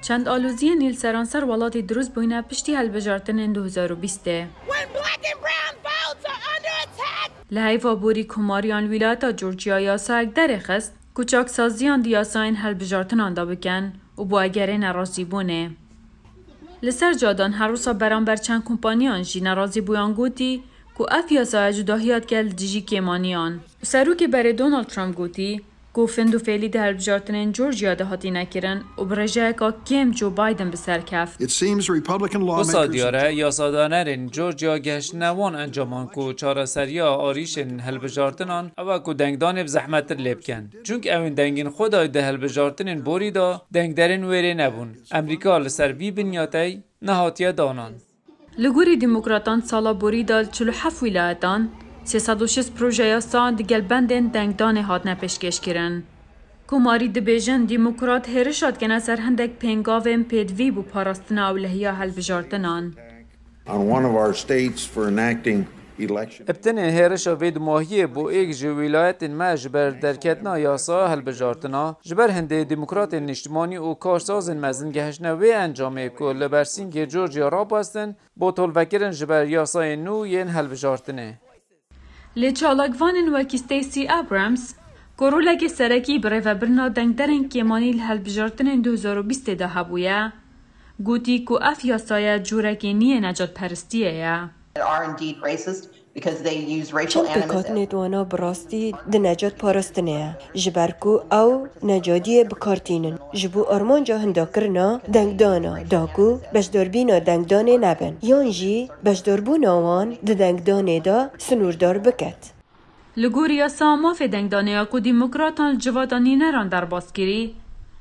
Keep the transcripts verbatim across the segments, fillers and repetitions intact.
Çend aloziyên li seranser welatê dirust bûyne piştî hilbijartinên du hezar û bîstê. When black and brown votes are under attack. Li heyva borî komariyan wîlayeta Georgia yasayek derêxist ku çaksaziyan di yasayên hilbijartinan de bikin û bû egerê nerazîbûnê. Li ser cadan her wisa beramber çend kompaniyan jî nerazîbûyan gotî ku ev yasaya cudahiya dike li dijî kêmaniyan. Û serokê berê Donald Trump gotî ku fênd û fêlî di hilbijartinên Georgia de hatîne kirin û bi rêjeyeka kêm Joe Biden bi ser keft. It seems Republican Wisa lawmakers diyar e, yasadanerên Georgia gehiştine wan encaman ku çareseriya arîşên hilbijartinan ew e ku dengdanê bi zehmettir lê bikin. Çunk ew ên dengên xwe dayî di hilbijartinên borî de dengderên wêrê nebûn. Emerîka li ser vî binyatey nehatiye danan. Li gorî demokratan sala borî de li çil û heft wîlayetan sê sed û şêst proje yasa digel bendên dengdanê hatine pêşkêşkirin. Komarî dibêjin demokrat hêrişa dikene ser hindek pêngavên pêdivî bo parastina ewlehiya hilbijartinan. On one of our states for enacting election. Bi tenê hêrişa vê dumahiyê bo êk ji wîlayetên me ji ber derketina yasa hilbijartina, ji ber hindê demokratên niştimanî û karsazên mezin gehiştine wê encamê ku li ber sîngê Georgia rabestin, bo tolvekirin ji ber yasayên nû yên hilbijartinê. Lê çalakvanên wekî Stacey Abrams, ku rolekê serekî bi rêvebirina dengderên kêmanî li hilbijartinên du hezar û bîstê de hebûye, gotî ku ev yasaya curekê nî yê necatperistiyê ye. Are indeed racist because they use racial Çend animus. Pêkhatinê di wana bi rastî di necatparastinê ye, ji ber ku ew necadiyê bi kar tînin ji bo armanca hindakirina dengdana da ku beşdarbîna dengdanê nebin, yan jî beşdarbûna wan di dengdanê de sinûrdar biket. Li gor yasa mafê dengdanê ya ku demokratan li civata nîneran derbas kirî,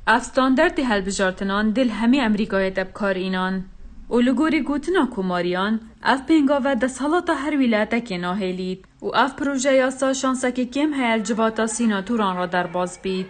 ev standertê hilbijartinan dê li hemî Emerîkayê de bi kar înan. Û li gorî gotina komariyan, ev pêngave desthilata her wîlayetekê nahêlît û ev proje yasa şansekê kêm heye li civata sînatoran re derbas bît.